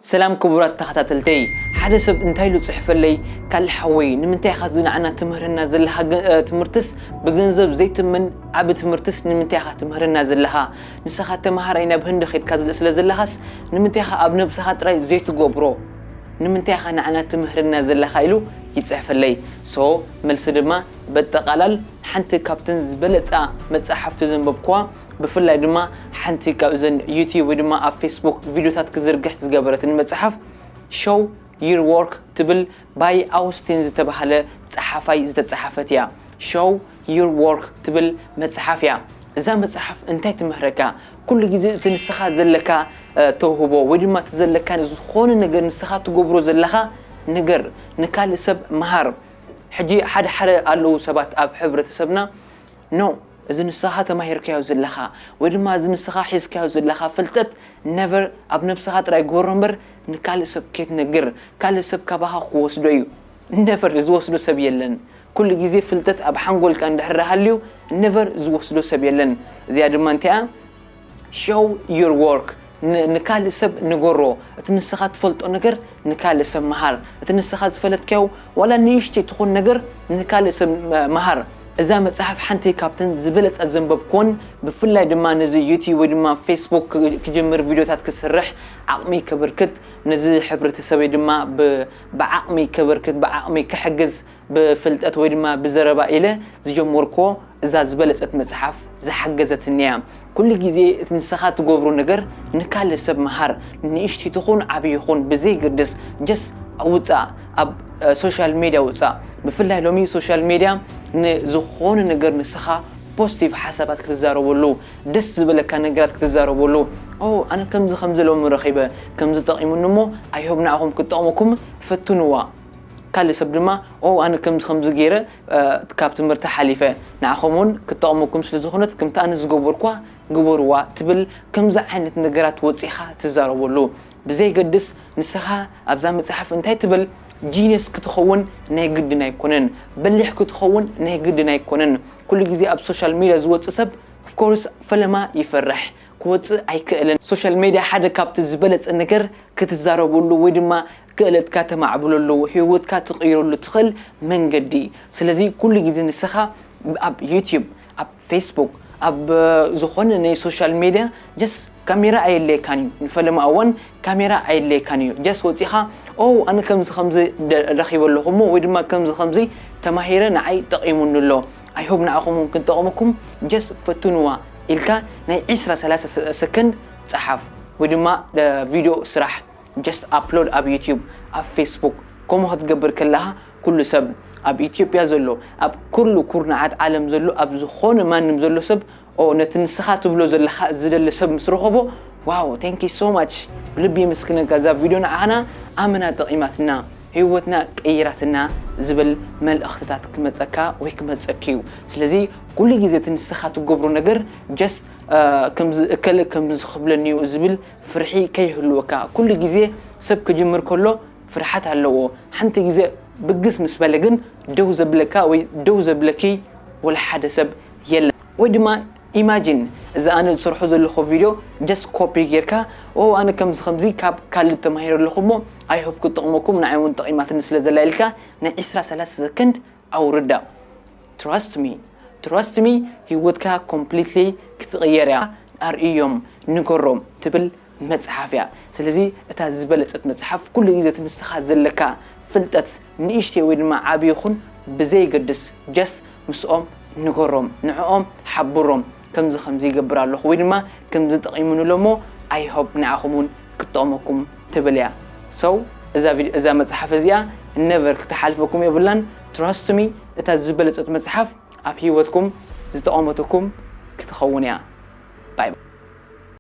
ሰላም ክቡራት ተኸታተልተይ፣ ሓደ ሰብ እንታይ ኢሉ ጽሕፈለይ፣ ካልእ ሓወይ ንምንታይ ኢኻ እዚ ንዓና ትምህረና ዘለኻ ገ- እ፣ ትምህርትስ ብገንዘብ ዘይትምን ዓቢ ትምህርትስ ንምንታይ ኢኻ ትምህረና ዘለኻ? ንስኻ ተመሃራይ ናብ ህንዲ ኸድካ ዝል- ስለ ዘለኻስ ንምንታይ ኢኻ ኣብ ነብስኻ ጥራይ ዘይትገብሮ? ንምንታይ ኢኻ ንዓና ትምህረና ዘለኻ ኢሉ ይጽሕፈለይ። So መልሲ ድማ በጠቓላል ሓንቲ ካብተን ዝበለጻ መጻሕፍቲ ዘንበብኩዋ፣ ብፍላይ ድማ ሓንቲ ካብ እዘን ዩቲዩብ ወይ ድማ ኣብ ፌስቡክ ቪድዮታት ክዝርግሕ ዝገበረትን መጽሓፍ ሾው ዩር ወርክ ትብል ባይ ኣውስቲን ዝተባህለ ጸሓፋይ ዝተጻሓፈት እያ። ሾው ዩር ወርክ ትብል መጽሓፍ እያ። እዛ መጽሓፍ እንታይ ትምህረካ? ኩሉ ግዜ እቲ ንስኻ ዘለካ ተውህቦ ወይ ድማ እቲ ዘለካ ዝኾነ ነገር ንስኻ ትገብሮ ዘለኻ ነገር ንካልእ ሰብ መሃር። ሕጂ ሓደ ሓደ ኣለዉ ሰባት ኣብ ሕብረተሰብና ኖ፣ እዚ ንስኻ ተማሂርካዮ ዘለኻ ወይ ድማ እዚ ንስኻ ሒዝካዮ ዘለኻ ፍልጠት ነቨር ኣብ ነብስኻ ጥራይ ግበሮ እምበር ንካልእ ሰብ ከይትነግር፣ ካልእ ሰብ ካባኻ ክወስዶ እዩ። ነቨር ዝወስዶ ሰብ የለን። ኩሉ ግዜ ፍልጠት ኣብ ሓንጎልካ እንድሕር ሃልዩ ነቨር ዝወስዶ ሰብ የለን። እዚኣ ድማ እንታይ እያ? ሾው ዩር ወርክ፣ ንካልእ ሰብ ንገሮ። እቲ ንስኻ ትፈልጦ ነገር ንካልእ ሰብ መሃር። እቲ ንስኻ ዝፈለጥካዮ ዋላ ንእሽተይ ትኹን ነገር ንካልእ ሰብ መሃር። እዛ መጽሓፍ ሓንቲ ካብተን ዝበለጸ ዘንበብኩወን፣ ብፍላይ ድማ ነዚ ዩቲዩብ ወይ ድማ ፌስቡክ ክጅምር ቪድዮታት ክስርሕ ዓቕሚ ከበርክት፣ ነዚ ሕብረተሰበይ ድማ ብዓቕሚ ከበርክት፣ ብዓቕሚ ክሕግዝ ብፍልጠት ወይ ድማ ብዘረባ ኢለ ዝጀመርኮ እዛ ዝበለጸት መጽሓፍ ዝሓገዘትኒ እያ። ኩሉ ግዜ እቲ ንስኻ ትገብሮ ነገር ንካልእ ሰብ መሃር። ንእሽቲ ትኹን ዓብዪ ይኹን ብዘይገድስ ጀስ ውጻእ፣ ኣብ ሶሻል ሜድያ ውጻእ። ብፍላይ ሎሚ ሶሻል ሜድያ ንዝኾነ ነገር ንስኻ ፖዚቲቭ ሓሳባት ክትዛረበሉ፣ ደስ ዝበለካ ነገራት ክትዛረበሉ። ኦ ኣነ ከምዚ ከምዚ ሎሚ ረኺበ፣ ከምዚ ጠቒሙኒ እሞ ኣይሆብ ንኣኹም ክትጠቕመኩም ፈትንዋ። ካልእ ሰብ ድማ ኦ ኣነ ከምዚ ከምዚ ገይረ ካብ ትምህርቲ ሓሊፈ ንዓኹም እውን ክትጠቕመኩም ስለ ዝኾነት ከምቲ ኣነ ዝገበርኳ ግበርዋ ትብል። ከምዚ ዓይነት ነገራት ወፂኻ ትዛረበሉ ብዘይገድስ ንስኻ ኣብዛ መፅሓፍ እንታይ ትብል? ጂኒየስ ክትኸውን ናይ ግድን ኣይኮነን። በሊሕ ክትኸውን ናይ ግድን ኣይኮነን። ኩሉ ግዜ ኣብ ሶሻል ሚድያ ዝወፅእ ሰብ ኦፍኮርስ ፈለማ ይፈርሕ፣ ክወፅእ ኣይክእልን። ሶሻል ሜድያ ሓደ ካብቲ ዝበለፀ ነገር ክትዛረበሉ ወይ ድማ ክእለትካ ተማዕብለሉ፣ ህይወትካ ትቕይረሉ ትኽእል መንገዲ። ስለዚ ኩሉ ግዜ ንስኻ ኣብ ዩቲዩብ፣ ኣብ ፌስቡክ፣ ኣብ ዝኾነ ናይ ሶሻል ሜድያ ጀስ ካሜራ ኣየድልየካን እዩ። ንፈለማ እዋን ካሜራ ኣየድልየካን እዩ። ጀስ ወፂኻ ኦ ኣነ ከምዚ ከምዚ ረኺበ ኣለኹ እሞ ወይ ድማ ከምዚ ከምዚ ተማሂረ ንዓይ ጠቒሙኒ ኣሎ፣ ኣይሆብ ንዓኹም እውን ክንጠቕመኩም ጀስ ፈትንዋ ኢልካ ናይ ዒስራ ሰላሳ ሰከንድ ፀሓፍ ወይ ድማ ቪድዮ ስራሕ። ጀስት ኣፕሎድ ኣብ ዩቲዩብ፣ ኣብ ፌስቡክ። ከምኡ ክትገብር ከለኻ ኩሉ ሰብ ኣብ ኢትዮጵያ ዘሎ፣ ኣብ ኩሉ ኩርናዓት ዓለም ዘሎ፣ ኣብ ዝኾነ ማንም ዘሎ ሰብ ኦ ነቲ ንስኻ ትብሎ ዘለኻ ዝደሊ ሰብ ምስ ረኸቦ ዋው ቴንክ ዩ ሶ ማች ብልቢ የመስግነካ። እዛ ቪድዮ ንዓና ኣመና ጠቒማትና ህይወትና ቀይራትና ዝብል መልእኽትታት ክመፀካ ወይ ክመፀኪ እዩ። ስለዚ ኩሉ ግዜ እቲ ንስኻ ትገብሮ ነገር ጀስት ከምዚ እከለ ከምዚ ክብለኒ እዩ ዝብል ፍርሒ ከይህልወካ። ኩሉ ግዜ ሰብ ክጅምር ከሎ ፍርሓት ኣለዎ። ሓንቲ ግዜ ብግስ ምስ በለ ግን ደው ዘብለካ ወይ ደው ዘብለኪ ወላ ሓደ ሰብ የለን። ወይ ድማ ኢማጂን እዚ ኣነ ዝሰርሖ ዘለኹ ቪድዮ ጀስት ኮፒ ጌርካ ኦ ኣነ ከምዚ ከምዚ ካብ ካልእ ተማሂረ ኣለኹ እሞ ኣይሆፕ ክጠቕመኩም ንዓይ እውን ጠቒማትኒ ስለ ዘላ ኢልካ ናይ ዒስራ ሰላሳ ሰከንድ ኣውርዳ። ትራስት ሚ ትራስት ሚ ህይወትካ ኮምፕሊትሊ ክትቕየር እያ። ኣርእዮም፣ ንገሮም ትብል መጽሓፍ እያ። ስለዚ እታ ዝበለጸት መጽሓፍ ኩሉ ግዜ እቲ ንስኻ ዘለካ ፍልጠት ንእሽተይ ወይ ድማ ዓቢ ይኹን ብዘይገድስ ጀስ ምስኦም ንገሮም፣ ንዕኦም ሓብሮም። ከምዚ ከምዚ ይገብር ኣለኹ ወይ ድማ ከምዚ ጠቒሙኒ ኣሎ እሞ ኣይ ሆፕ ንዓኹም እውን ክትጠቕመኩም ትብል እያ። ሰው እዛ ቪድዮ እዛ መጽሓፍ እዚኣ ነቨር ክትሓልፈኩም የብላን። ትራስት ሚ እታ ዝበለጸት መጽሓፍ ኣብ ህይወትኩም ዝጠቐመትኩም ክትኸውን እያ። ባይ ባይ።